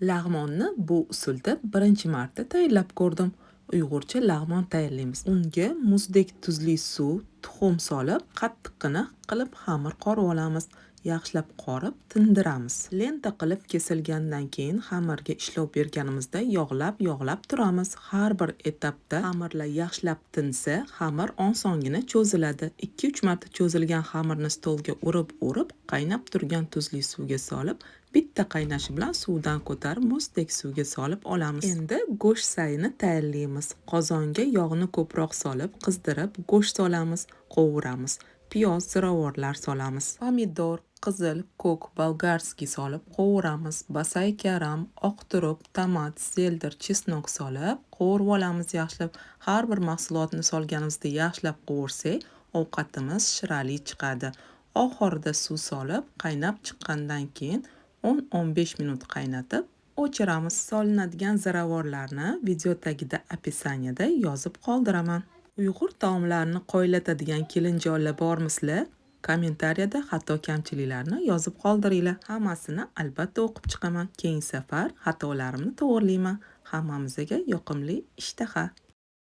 Lag'monni bu usulda birinchi marta tayyorlab ko'rdim. Uyg'urcha lag'mon tayyorlaymiz. Unga muzdek tuzli suv, tuxum solib, qattiqqina qilib xamir qorib olamiz. Yaxshilab qorib tindiramiz. Lenta qilib kesilgandan keyin xamirga ishlov berganimizda yog'lab-yog'lab turamiz. Har bir etapda xamirlar yaxshilab tinsa, xamir osongina cho'ziladi. 2-3 marta cho'zilgan xamirni stolga urib-urib, qaynab turgan tuzli suvga solib, bitta qaynashi bilan suvdan ko'tarib muzdek suvga solib olamiz. Endi go'sht sayini tayyorlaymiz. Qozonga yog'ni ko'proq solib, qizdirib, go'sht solamiz, qovuramiz. Piyoz, ziravorlar solamiz. Pomidor, qizil, ko'k, болгарский solib qovuramiz. Basay karam, oq turp, tomat, selder, чеснок solib qovurib olamiz yaxshilab. Har bir mahsulotni solganimizda yaxshilab qovursak, ovqatimiz shirali chiqadi. Oxirida suv solib, qaynab chiqqandan keyin 10-15 minut qaynatib o'chiramiz. Solinadigan ziravorlarni video tagida описание da yozib qoldiraman. Uyg'ur taomlarini qoyillatadigan kelinjonlar bormisizlar? Kommentariyada xato kamchiliklarni yozib qoldiringlar. Hammasini albatta o'qib chiqaman. Keyingi safar xatolarimni to'g'rilayman. Hammamizga yoqimli ishtaha.